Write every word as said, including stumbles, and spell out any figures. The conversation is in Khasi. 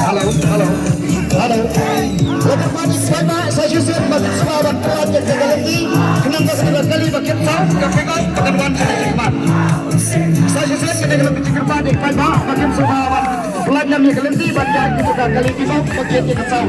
Hello, hello, hello. Lada ma dei paidbah, sa shisien ba kin sngewbha ban pynlait ïa ka lynti, khnang ba ka kali ba kin saw, ka pynlait ba kan wan sha ka jingman. Sa shisien ka dei ka lynti jingkyrpad ïa paidbah ba kin sngewbha ban pynlait ïa ka lynti ban ïaid ïa ka kali ba kin ïa ka saw.